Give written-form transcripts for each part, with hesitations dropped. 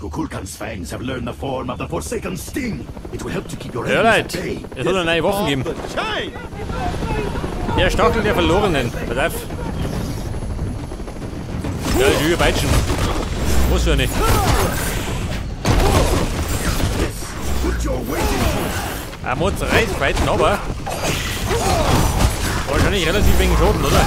Kukulkan's fangs have learned the form of the Forsaken Sting. It will help to keep your Ja, enemies Leute, at bay. es hat noch neue Waffen gegeben. Der Stachel der Verlorenen. Pass auf. Ja, ich will peitschen. Muss ja nicht. Er muss reinfighten, aber wahrscheinlich relativ wenig Schaden, oder?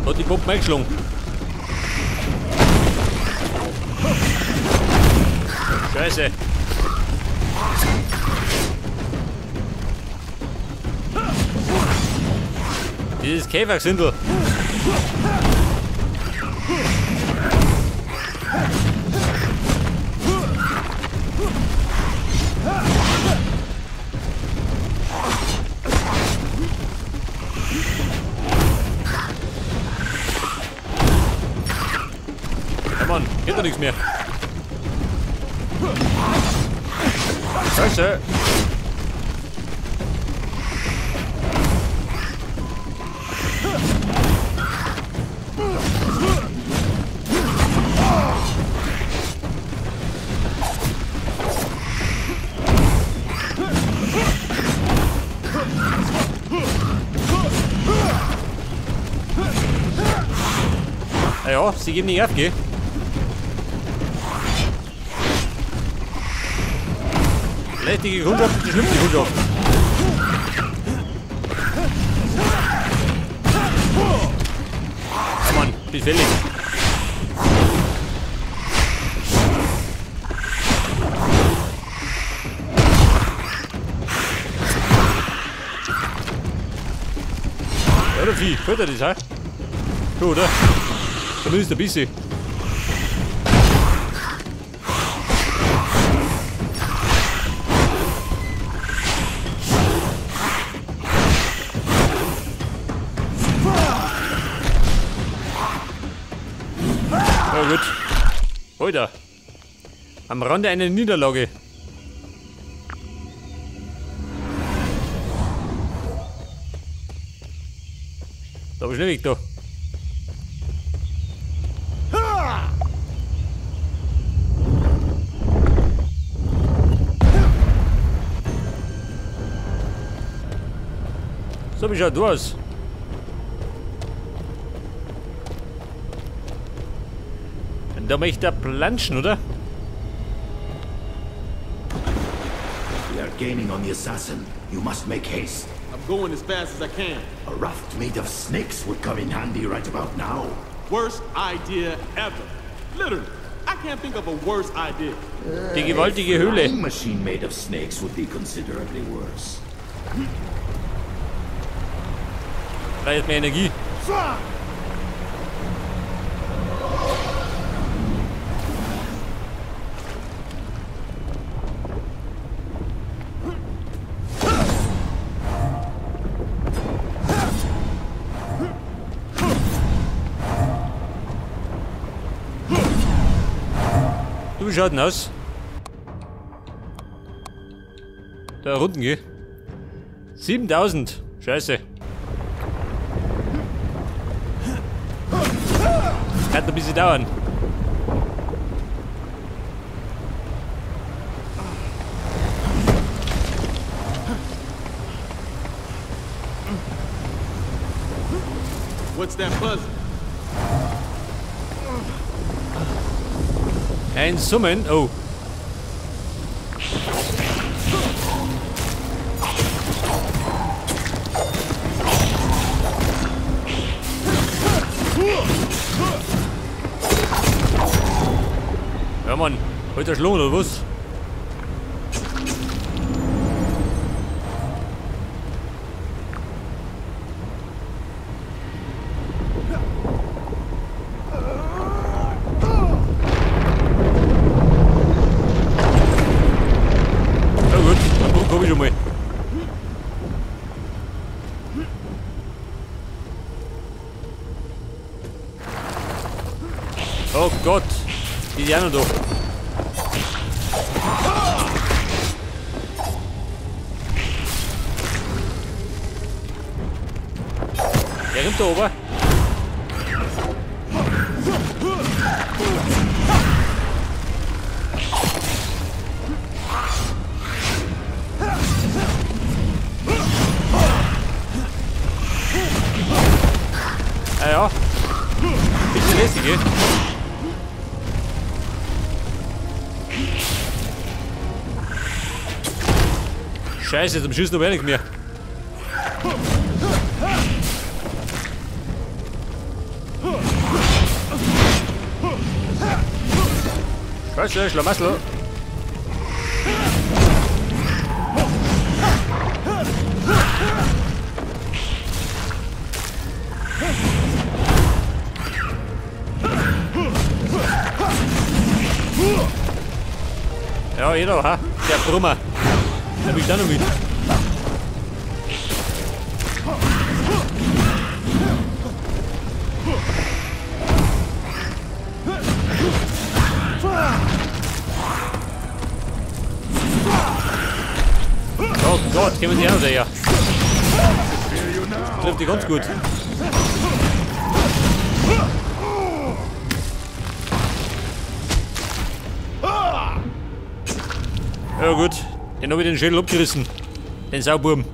Hat die Puppe eingeschlagen. Scheiße. Dieses Käfergesindel. Ja Mann, geht doch nichts mehr. Scheiße. Ja, sie geben nicht auf, gell? Lästige Kundschaft ist die schlimmste Kundschaft. Ja Mann, bin fällig. Ja, der Vieh, fällt dir das, hä? Schon, oder? Zumindest ein bisschen. Ja gut. Alter. Am Rande einer Niederlage. Da bist du nicht weg da. So, wie schaut du aus? Und da möchte er planschen, oder? We are gaining on the assassin. You must make haste. I'm going as fast as I can. A raft made of snakes would come in handy right about now. Worst idea ever. Literally, I can't think of a worse idea. Die gewaltige Höhle. A machine made of snakes would be considerably worse. Vielleicht mehr Energie. Du, wie schaut denn aus? Da unten, geh. 7000. Scheiße. Kann ein bisschen dauern. What's that buzz? Ein Summen. Oh. Ja Mann, heute erschlagen oder was? Na gut, dann komm ich schon mal. Oh Gott, die ist ja noch da. Der kommt da oben. Ja, ja. Bisschen lässig, eh? Scheiße, zum Schießen aber eh nicht mehr. Scheiße, Schlamassel. Ja, jeder, ha? Der Brummer. Der will da noch mit. Oh Gott, gehen wir die auch noch daher. Trifft die ganz gut. Ja gut, den habe ich den Schädel abgerissen. Den Sauburm.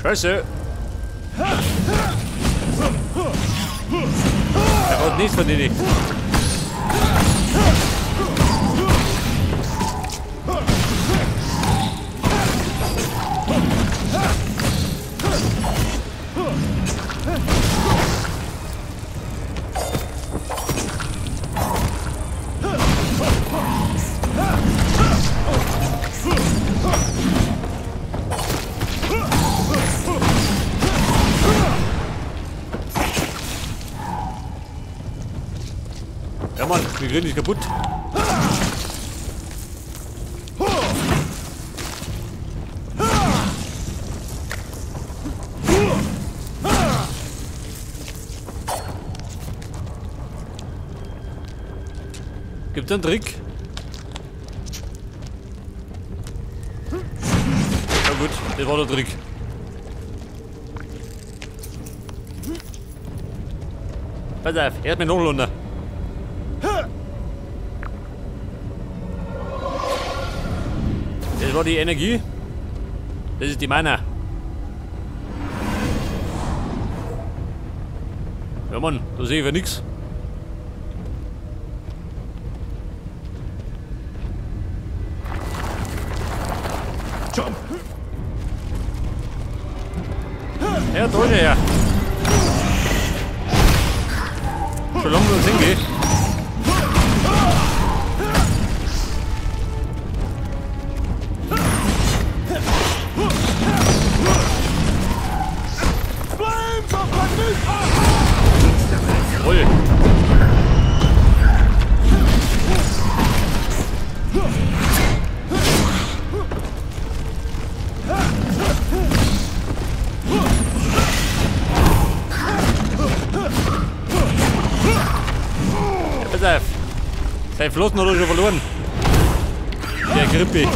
Scheiße. Er hat nichts von denen. Ja Mann, wir kriegen dich kaputt. Gibt's einen Trick? Ja gut, das war der Trick. Pass auf, er hat mich noch runter. Das war die Energie. Das ist die Mana. Ja Mann, da sehe ich ja nix. Jump. Ja, da ist er ja. Schon lange uns hingeht. Jawohl. Ja, pass auf. Sein Flossen hat er schon verloren. Der Grippe.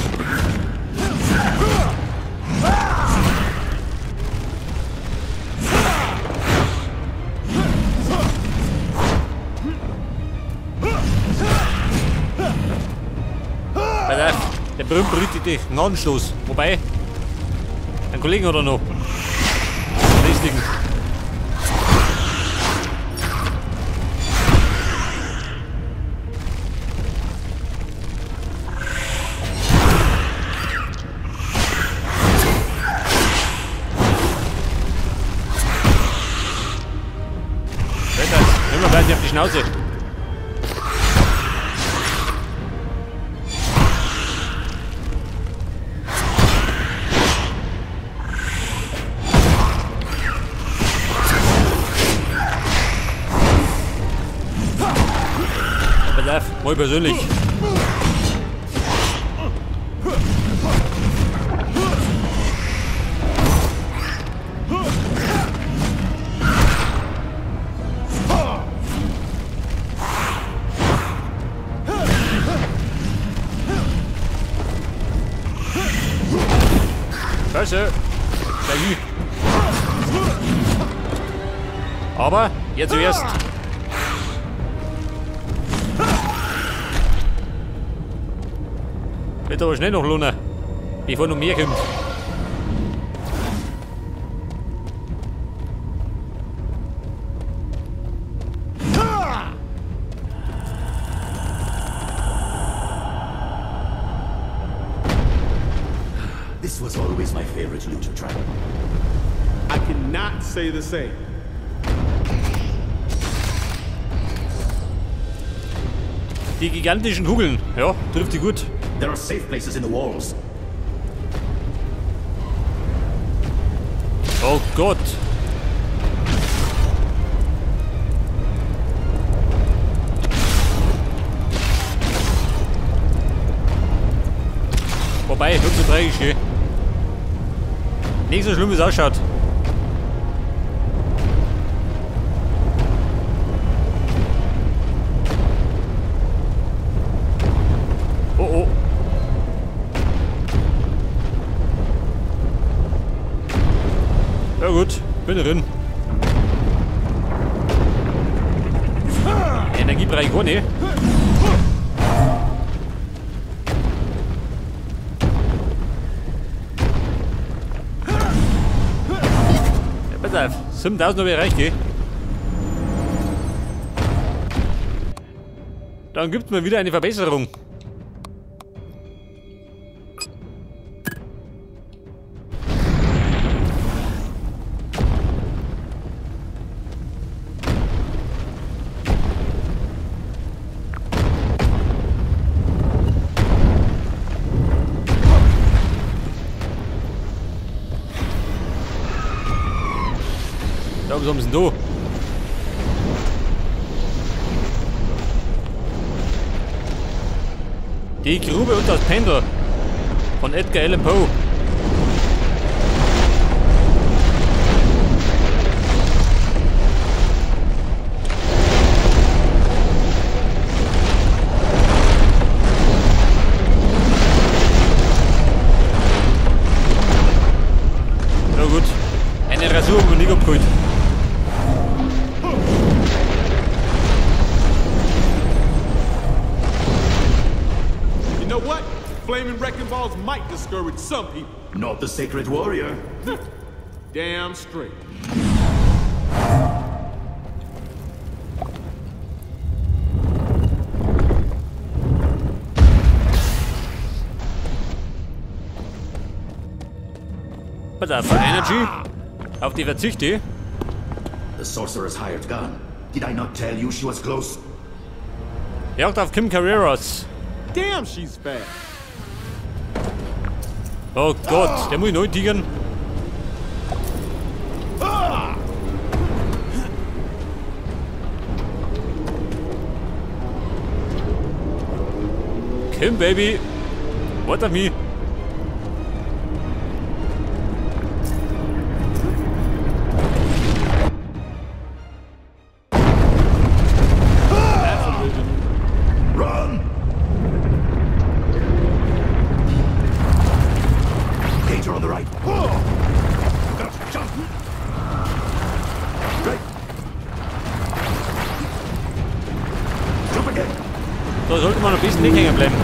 Der brummt richtig den Gnadenstoß. Wobei, einen Kollegen hat er noch. Den richtigen. Nimm mal gleich auf die Schnauze. Pass auf, mal persönlich. Scheiße. Gleich hin. Aber jetzt zuerst. Wird aber schnell noch lohnen, bevor noch mehr kommt. This was always my favorite looter trap. I cannot say the same. Die gigantischen Kugeln, ja, trifft sie gut. There are safe places in the walls. Oh Gott. Wobei, hübsch so dreckig, gell? Nicht so schlimm, wie es ausschaut. Oh oh. Ja gut, bin drin. Energiebereich ohne. Ja, pass auf, 7000 habe ich erreicht, gell? Dann gibt's mir wieder eine Verbesserung. Was haben sie denn da? Die Grube und das Pendel von Edgar Allan Poe. Na gut, eine Rasur haben wir nicht abgeholt. Flaming wrecking balls might discourage some people. Not the sacred warrior. Damn straight. Pass auf, Energy. Auf die verzichte. The sorcerer's hired gun. Did I not tell you she was close? Jagd auf Kim Carreras. Damn, she's fast. Oh Gott, der muss ich neu tigern. Kim, Baby. What of me? Run! Danger on the right. Jump! Right. Jump again. Da sollte man ein bisschen nicht hängen bleiben.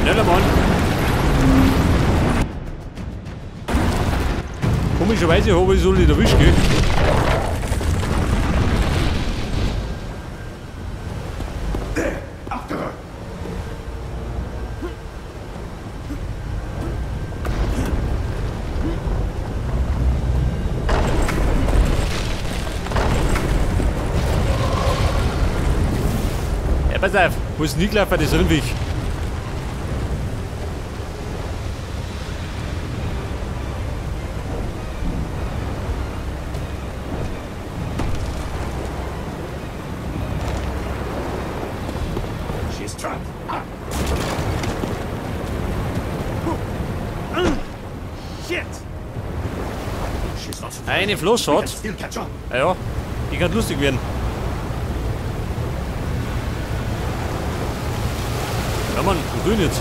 Schneller, Mann. Komischerweise habe ich so nicht erwischt, gell? There, after her. Ja, pass auf, muss nicht laufen, das Rindviech. She's trapped. Ah. Shit! Eine Flossfahrt? Ja, ja, die kann lustig werden. Ja Mann, wo grün jetzt?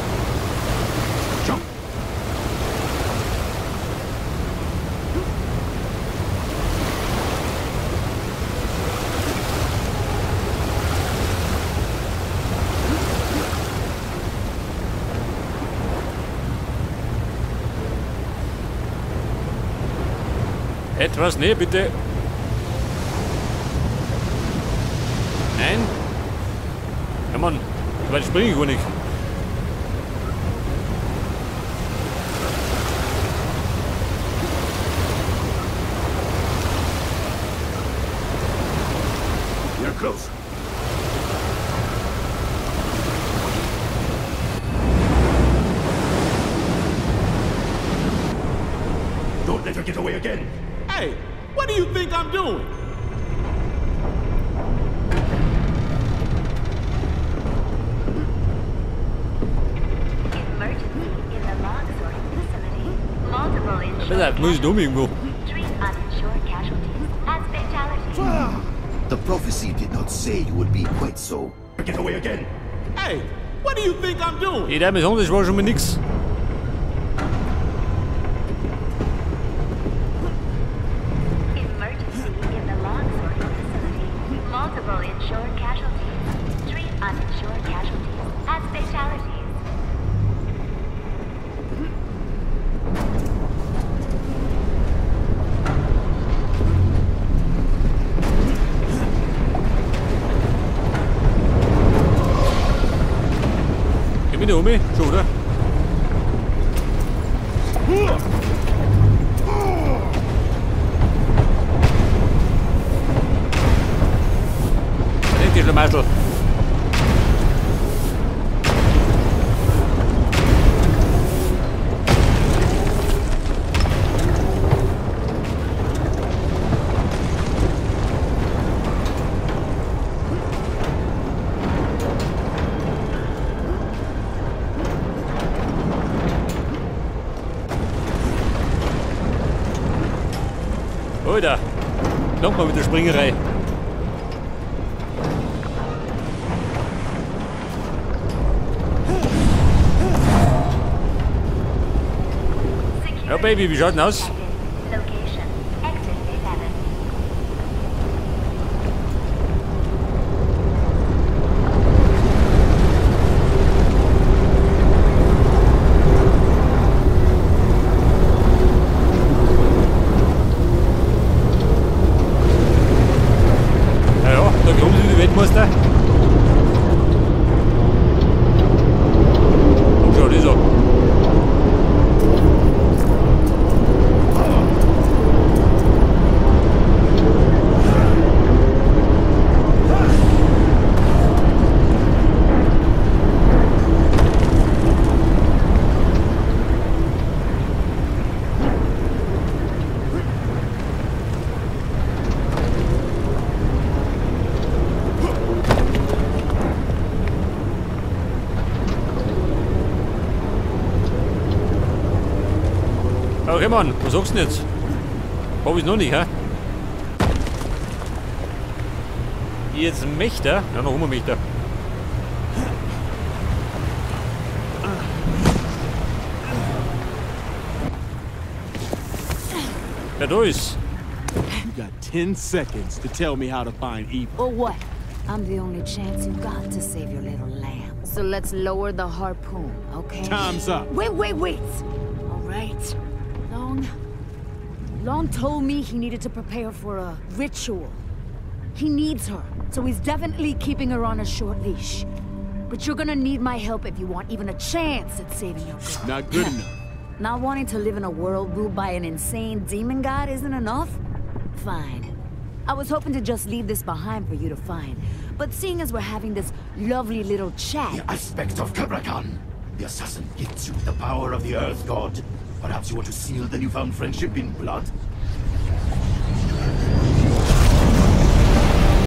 Etwas näher, bitte. Nein. Ja Mann, so weit springe ich gar nicht. You're close. Don't let her get away again. Hey, what do you think I'm doing? Emergency in the log sorting facility. Multiple insured Muss ich dumm irgendwo. Treat uninsured casualties as fatalities. The prophecy did not say you would be quite so. Get away again. Hey, what do you think I'm doing? Ich darf mir sagen, das war schon mal nix. Emergency in the log sorting facility. Multiple insured casualties. Treat uninsured casualties as fatalities. Geh mit um, schon, oder? Die Schlamassel. Alter, nochmal mit der Springerei. Ja, Baby, wie schaut denn aus? Location, exit 11. Ja, ja, da kommen sie die Weltmeister. Und schau, das an. Okay, Mann, was sagst du denn jetzt? Hab ich's noch nicht, hä? Jetzt möchte er. Ja, noch immer möchte er. Ja, da ist. You got 10 seconds to tell me how to find Eva. Or what? I'm the only chance you got to save your little lamb. So let's lower the harpoon, okay? Time's up. Wait, wait, wait! All right. Long told me he needed to prepare for a ritual. He needs her, so he's definitely keeping her on a short leash. But you're gonna need my help if you want even a chance at saving your girl. Not good enough. Not wanting to live in a world ruled by an insane demon god isn't enough? Fine. I was hoping to just leave this behind for you to find. But seeing as we're having this lovely little chat... The aspect of Cabrakan! The assassin gifts you with the power of the Earth God. Perhaps you want to seal the newfound friendship in blood?